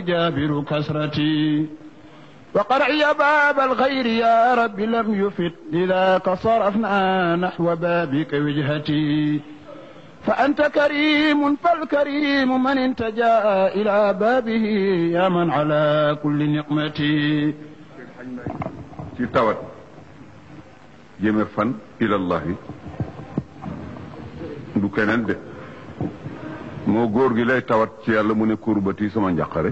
جابر كسرتي وقرعي باب الغير يا رب لم يفت لذاك صرفنا نحو بابك وجهتي فأنت كريم فالكريم من انتجا إلى بابه يا من على كل نقمتي ci tawat jëme fan ilallahi du keneen de moo góor gi lay tawat ci yàlla mu ne kurbati sama njàqare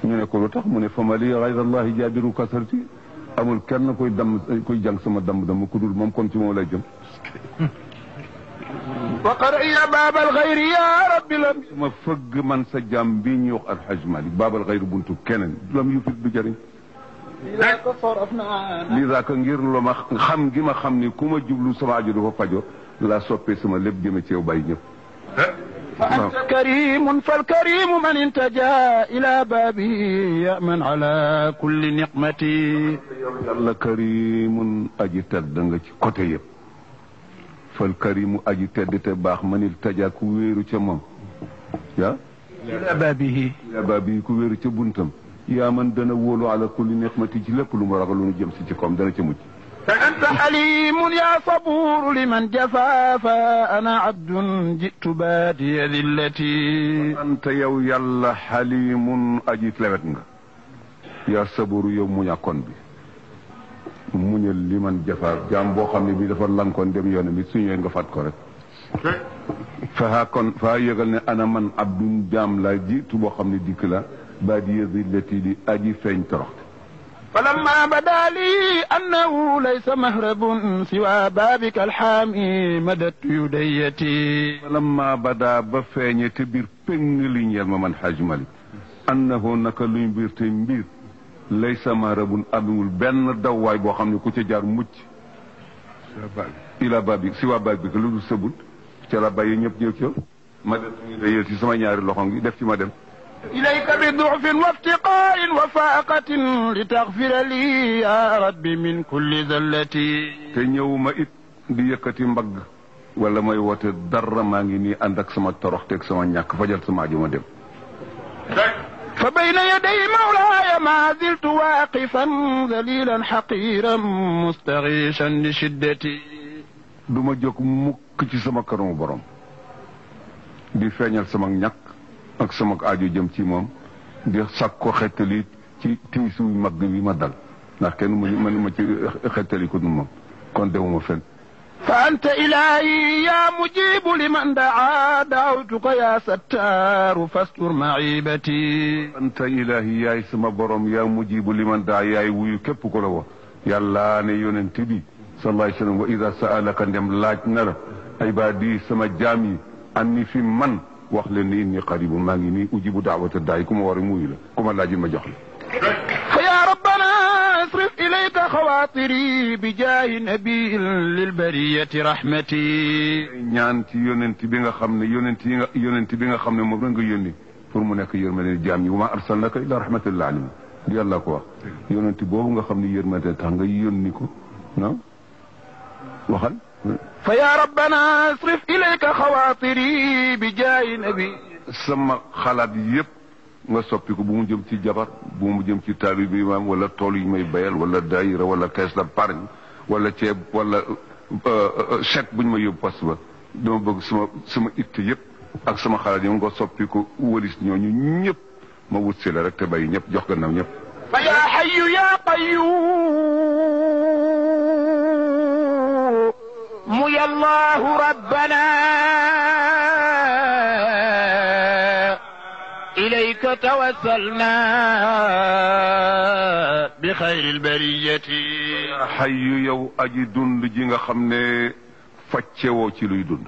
ñu ne ko lu tax mu ne famali gayrallahi jaabiru kasarti amul kenn koy jàng sama damb ku dul moom kon ci moom lay jëm wa qar'iya baabal xayri ya rabbi lam ma fëgg man sa jàmm bi ñuy wax alxaj Malik baabal xayri buntu keneen lam yu fit du jëriñ lii daaka ngir lu ma xam gi ma xam ni ku ma jublu sama aju dafa fajo laa soppee sama lépp jëme ci yow bàyyi ñëpp fa anta karimun fal karimu man intaja ila baabi ya man ala kulli niqmati yàlla karimun aji tedd nga ci côté yëpp fal karimu aji tedd te baax man iltaja ku wéeru ca moom yaa ila baabihi ku wéeru ca buntam yaa man dana wóolu ala kulli niqmati ci lépp lu mu ragal lu nu jëm si ci koom dana ca mucc fa anta xalimun ya saburu liman jafa fa ana abdun jitu baadiya dillati anta yow yàlla xalimun aji lewet nga yaa saburu yow muñàkkoon bi muñal liman jafa jaam boo xam ne bi dafa lankoon dem yoon bi suñu nga fat ko rek fa yëgal ne ana man abdun jaam la jiitu boo xam ne dikk la baadiya dillati di aji feeñ toroxte falamma bada li annahu laysa mahrabun siwa babika alxaami madattu yudayati falamma bada ba feeñe te biir péng li ñeel ma man xaaj Malik annahu naka luy mbir te mbir laysa mahrabun amul benn dawwaay boo xam ne ku ca jaar mucc ila babi siwa babika lu dul sëbul ca la bàyyi ñëpp ñëw ca madattu yudayati sama ñaari loxo ngi def ci ma dem ilayka bi du'fin wa iftiqaarin wa faaqatin li taxfira lii yaa rabbi min kulli zallati te ñëwuma it di yëkkati mbagg wala may woote dara maa ngi nii ànd ak sama torox teeg sama ñàkk fajal sama aju ma dem fa bayna yaday mawlaaya ma ziltu waaqifan dalilan xaqiran mustaxiisan li shiddati du ma jóg mukk ci sama kanamu borom di feeñal sama ñàkk ak sama aajo jëm ci moom di sàkk ko xettali ci tiisu mag bi ma dal ndax kenn mënu ma ci xettali ko nu moom kon demuma fen fa anta ilahi ya mujibu liman daa daawtuka ya sattaaru fastur maibati anta ilahi yaay sama borom ya mujibu liman daa yaay wuyu képp ko la wax yàlla ne yonent bi sallallahu alayhi wa sallam wa ida saalaka ndem laaj na la ibaadi sama jaam yi anni fi man wax leen ni inni qaribun maa ngi nii ujibu daawata daay ku ma war a muyu la ku ma laaj ma jox la fa ya rabbana asrif ilayka xawaatiri bi jaahi nabi lil bariyati rahmati ñaan ci yonent bi nga xam ne yonent bi nga xam ne moom la nga yónni pour mu nekk yërmande jaam ñi wa ma arsalnaka illa rahmatan lil alamin di yàlla ko wax yonent boobu nga xam ne yërmande tax nga yónni ko non waxal fa ya rabbana asrif ilayka xawaatiri bi jaayi nabi sama xalaat yëpp nga soppi ko bu mu jëm ci jabar bu mu jëm ci taalibe imaam wala tool yi may bayal wala daayira wala caisse d'épargne wala ceeb wala chèque bu ñu ma yóbbu poste ba dama bëgg sama itte yëpp ak sama xalaat yi nga soppi ko wëlis ñooñu ñëpp ma wut si la rek te bàyyi ñëpp jox gannaaw ñëpp fa ya hayyu ya qayyum يا الله ربنا إليك توسلنا بخير البرية حي يو أجي دند جيغا خمني فاتشيو تي لوي دند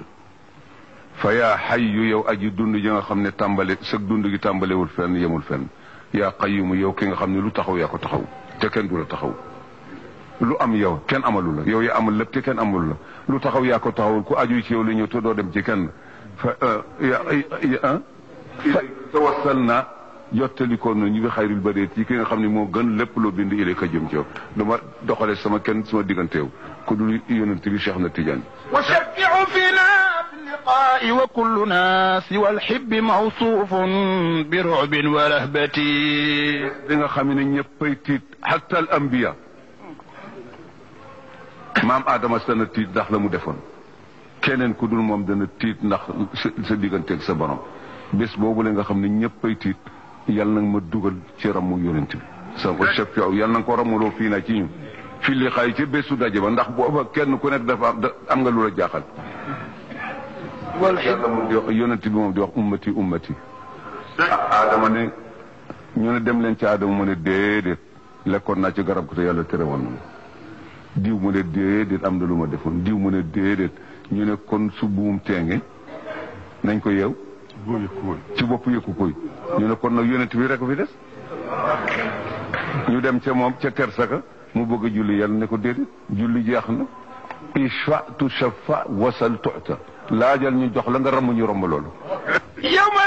فيا حي يو أجي دند جيغا خمني تامبالي سك دند جي تامبالي ول فن يمول فن يا قيوم يو كيغا خمني لو تخاو ياكو تخاو te kenn du la taxaw lu am yow kenn amalu la yow yaa amul lépp te kenn amul la lu taxaw yaa ko taxawul ku aju ci yow li ñëw te doo dem ci kenn fa tawassal na jottalikoo na ñu bi xayril bareet yi ki nga xam ne moo gën lépp loo bind ilay ka jëm ci yow dama doxale sama kenn sama digganteew ku dul yonent bi Cheikh na Tidiane wa shafi'u fina اللقاء وكلنا سوى الحب موصوف برعب ورهبة nga xam ne ñëppay tiit hatta al anbiya maam Adama dana tiit ndax la mu defoon keneen ku dul moom dana tiit ndax sa digganteeg sa borom bés boobu la nga xam ne ñëppay tiit yàlla nag ma dugal ci ramu yonent bi sa ko chef yow yàlla na nga ko ramuloo fii na ci ñun fi li xaay ci bésu daje ba ndax booba kenn ku nekk dafa am nga lu la jaaxal yàlla mu di wax yonent bi moom di wax ummati ummati Adama ne ñu ne dem leen ci Adama mu ne déedéet lekkoon naa ci garab ko te yàlla tere woon na diw mu ne déedéet am na lu ma defoon diw mu ne déedéet ñu ne kon su buum teenge nañ ko yeew ci bopp yëkku koy ñu ne kon nag yonent bi rek fi des ñu dem ca moom ca kersaka mu bëgg a julli yàlla ne ko déedéet julli jeex na ishfa tu shafa wasal tu'ta laajal ñu jox la nga ramm ñu romb loolu يوم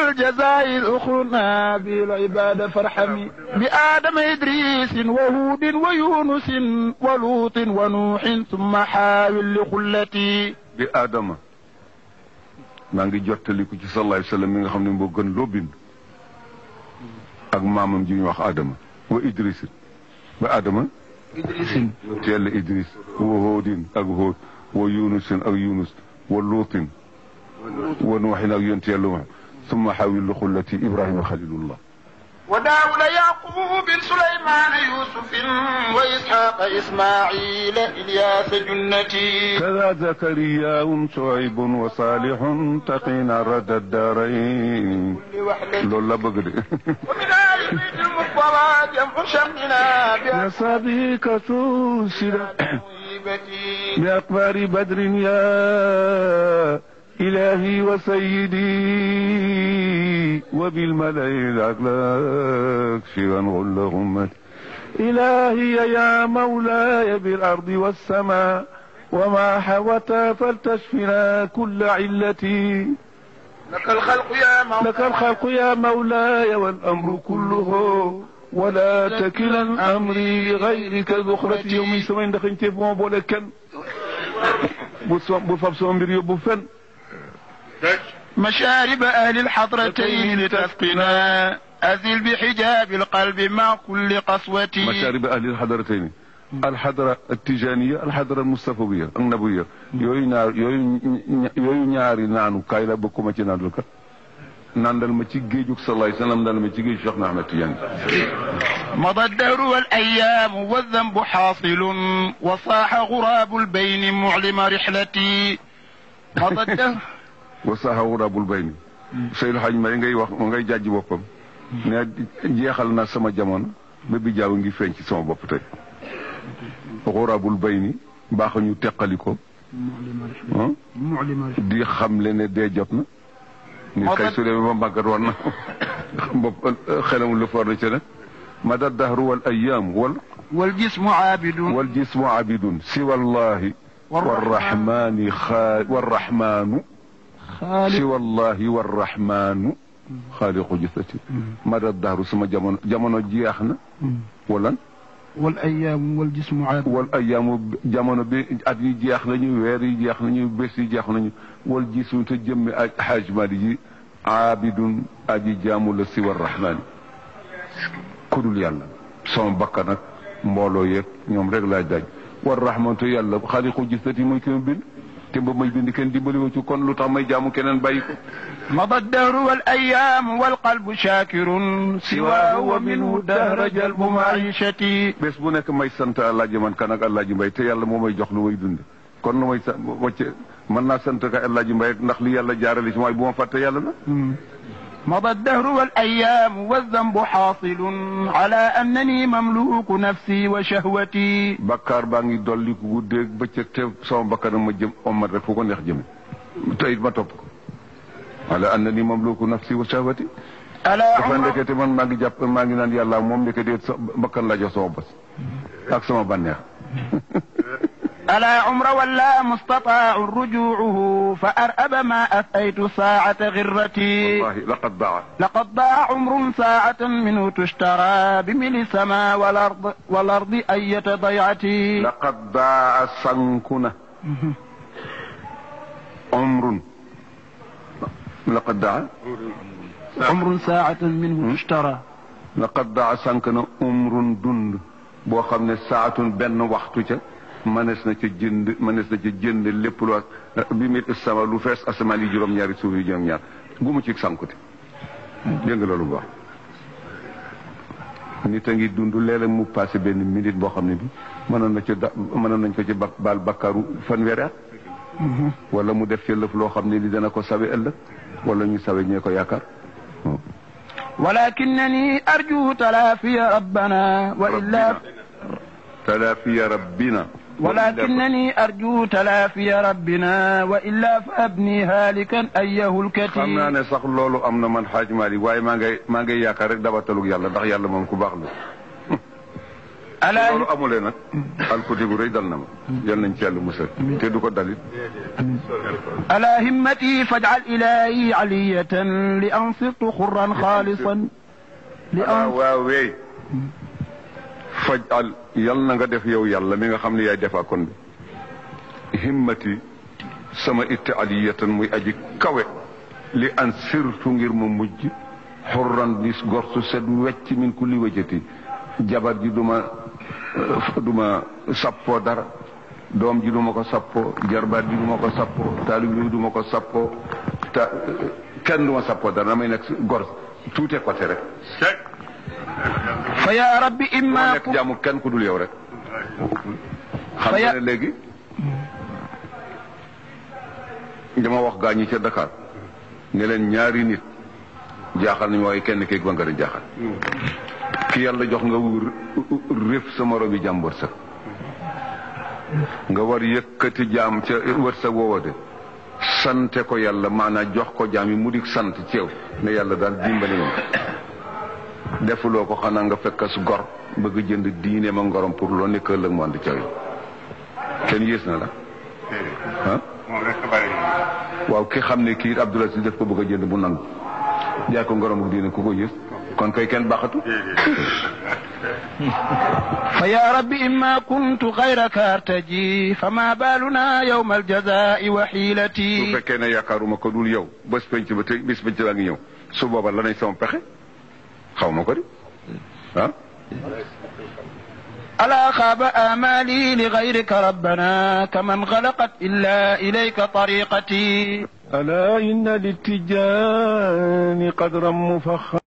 الجزاء الأخرى بالعبادة فارحمي بآدم إدريس وهود ويونس ولوط ونوح ثم حاول لخلتي بآدم maa ngi jottaliku ci sallallahu alayhi wa sallam mi nga xam ne moo gën loo bind ak maamam ji ñu wax Adama wa Idris ba Adama Idrisin te yàlla Idris wa Hoodin ak Hood wa Yunusin ak Yunus wa Luutin wa Nuuhin ak yonent yàlla wax summa xawil xullati Ibrahima xalilullah وداود يعقوب بن سليمان يوسف وإسحاق إسماعيل إلياس جنتي كذا زكريا شعيب وصالح تقينا رد الدارين لولا بقدر ومن آل بيت المصطفى جمع شمنا بأصحابه كسوسنا بأكبر بدر يا إلهي وسيدي وبالملأ الأعلى شيئا غل غمت إلهي يا مولاي بالأرض والسماء وما حوتا فلتشفنا كل علتي لك الخلق يا مولاي لك الخلق يا مولاي والأمر كله ولا تكلا أمري لغيرك ذخرة يوم سمين دخل تفهم بولكن بفبسهم بريو بفن مشارب أهل الحضرتين لتسقنا أزل بحجاب القلب مع كل قسوة مشارب أهل الحضرتين الحضرة التجانية الحضرة المصطفوية النبوية يوي ñaari naanu kay la bokkuma ci naan ka nandal ma ci géejug sallallahu alayhi wasallam dal ma ci géej Cheikh Ahmed Tidiane مضى الدهر والأيام والذنب حاصل وصاح غراب البين معلم رحلتي مضى الدهر وصاح غراب البين Seydou Hadj Mbaye ngay wax ngay jàjj boppam ne jeexal na sama jamono ba bi jaaw ngi feeñ ci sama bopp tey xurabul bayni baaxuñu teqali ko di xam le ne dee jot na nit kay su demee ba màggat war na bopp xelam lu for na ci ne mada dahru wal ayyam والجسم عابد والجسم عابد سوى الله والرحمن والرحمن سوى الله والرحمن خالق جثتي مدى الدهر سما جمانو جيخنا ولا والايام والجسم عابد والايام جمانو بي ادي جيخ نانيو ويري جيخ نانيو بيسي جيخ نانيو والجسم تجمي حاج مالي عابد ادي جامو سوى الرحمن كودول يالا سون بكا نك mbooloo yeeg ñoom rek laaj daaj war rahmatu yàlla xaaliqu gisati mooy ki ma bind te ba may bind kenn dimbali ci kon lu tax may jaamu keneen bàyyi ko مضى الدهر والأيام والقلب شاكر سواه ومنه دهر جلب معيشتي bés bu nekk may sant Alaaji man kan ak Alaaji Mbay te yàlla moo may jox lu may dund kon lu may wacce mën naa sant ka Alaaji Mbay ndax li yàlla jaarale ci mooy bu ma fàtte yàlla na مضى الدهر والأيام والذنب حاصل على أنني مملوك نفسي وشهوتي بكار بانغي دولي كو ديك بيتك te sama bakkan ma jëm ommat rek fu ko neex jëm tayit ma topp ko على أنني مملوك نفسي وشهوتي dafa ndekete man maa ngi jàpp maa ngi naan yàlla moom ndekete bakkan la jox sama bas ak sama bànneex ألا عمر ولا مستطاع رجوعه فأرأب ما أثيت ساعة غرتي والله لقد ضاع عمر ساعة منه تشترى بملء السماء والأرض أية ضيعتي لقد ضاع سنكنا عمر laqad daa umrun saatan minhu ishtara. laqad daa sànq na umrun dund boo xam ne saatun benn waxtu ca mënees na ca jënd lépp lu bi mit sama lu fees asamaan yi juróom-ñaari suuf yi juróom-ñaar gumu ci sànkute dégg nga loolu bu baax. nit a ngi dund léeg-léeg mu passé benn minute boo xam ne bi mënoon nañ ko ci baal bakkaaru fanweeri at wala mu def ci lëf loo xam ne li dana ko sawe ëllëg wala ñu sawe ñee ko yaakaar. walakinnani arju talaafiya rabbana wa illa talaafiya rabbina ولكنني أرجو تلافي ربنا وإلا فأبني هالكا أيه الكتيب. xam naa ne sax loolu am na man xaaj Maali waaye maa ngay yaakaar rek dabatalug yàlla ndax yàlla moom ku baax la. loolu amulee nag. alkuti bu rëy dal na ma. yal nañ ci yàlla musal. te du ko dalit. ala himmati faj'al ilahi aliyatan li an sirtu xurran xaalisan. waaw wey. faj'al yal na nga def yow yàlla mi nga xam ne yaay defa kon bi himmati sama itte aliyatan muy aji kawe li an sirtu ngir mu mujj xurran dis gorsu set wecc min kulli wajati jabar ji duma sappoo dara doom ji duma ko sappoo jarbaat ji duma ko sappoo taalib ji duma ko sappoo kenn duma sappoo dara damay nekk gor tuute côté rek fa yaa rabbi imma nekk jaamu kenn ku dul yow rek. xam nga ne léegi dama wax gaa ñi ca Dakar ne leen ñaari nit jaaxal nañu waaye kenn keeg ba nga jaaxal. ki yàlla jox nga réef sa moroom bi jaam wërsëg nga war yëkkati jaam ca wërsëg woowa de sante ko yàlla maanaam jox ko jaam yi mu di sant ci yow ne yàlla daal dimbali ma defuloo ko xanaa nga fekk su gor bëgg jënd diine ma ngorom pour loo nekk ëllëg mu ànd caw yi kenn yées na la ah waaw ki xam ne kii Abdoulaye Si def ko bëgg a jënd bu nangu jaay ko ngorom ak diine ku ko yées kon kay kenn baaxatu fa ya rabbi imma kuntu xayraka artaji fa ma baaluna yawma aljazai wa xiilati su fekkee ne yaakaaruma ko dul yow bés penc ba tey bés penc baa ngi ñëw su booba la nañ sama pexe xaw ma ko di ah ألا خاب آمالي لغيرك ربنا كمن غلقت إلا إليك طريقتي. ألا إن للتجان قدرا مفخما